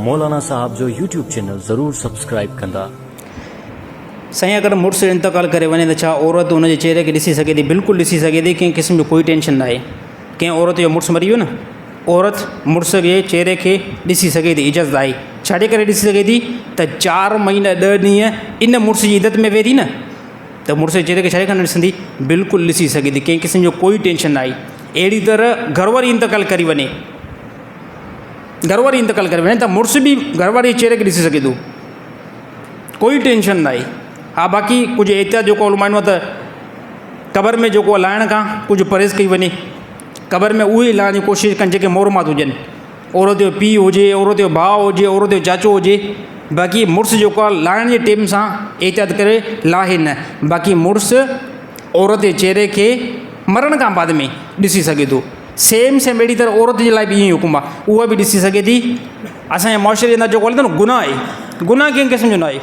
مولانا صاحب جو YouTube channel ضرور سبسڪرائيب ڪندا. سائين اگر مڙس انتقال ڪري وڃي ته ڇا عورت ان جي چهري کي ڏسي سگهي ٿي بلڪل ڏسي سگهي ٿي ڪنهن قسم جو ڪوئي ٽينشن ناهي ڪنهن عورت جو مڙس مري ويو نه عورت مڙس جي چهري کي ڏسي سگهي ٿي اجازت آهي ڇاجي ڪري ڏسي سگهي ٿي ته چار مهينا ڏهه ڏينهن ان مڙس جي عدت ۾ ويهي ٿي نه ته مڙس جي چهري کي ڇاجي ڪري نه ڏسندي بلڪل ڏسي سگهي ٿي ڪنهن قسم جو ڪوئي ٽينشن ناهي اهڙي طرح گهر واري انتقال ڪري وڃي گهر واري انتقال ڪري وڃي ته مڙس به گهر واري جي چهري کي ڏسي سگهي ٿو ڪوئي ٽينشن نه آهي ها باقي ڪجهه احتياط جيڪو علماء ڏنو آهي ته قبر ۾ جيڪو لاهڻ کان ڪجهه پرهيز ڪئي وڃي قبر ۾ اهي لاهڻ جي ڪوشش ڪن جيڪي محرمات هجن عورت جو پيء هجي عورت جو ڀاء هجي عورت جو چاچو هجي باقي مڙس جيڪو آهي لاهڻ جي ٽيم سان احتياط ڪري لاهي نه باقي مڙس عورت جي چهري کي مرڻ کان بعد ۾ ڏسي سگهي ٿو سيم سيم اهڙي طرح عورت جي لاء به ائين ئي حڪم آهي اها به ڏسي سگهي ٿي اسانجي معاشري جي اندر جيڪو هلي ٿو نه گناهه آهي گناهه ڪنهن قسم جو نه آهي.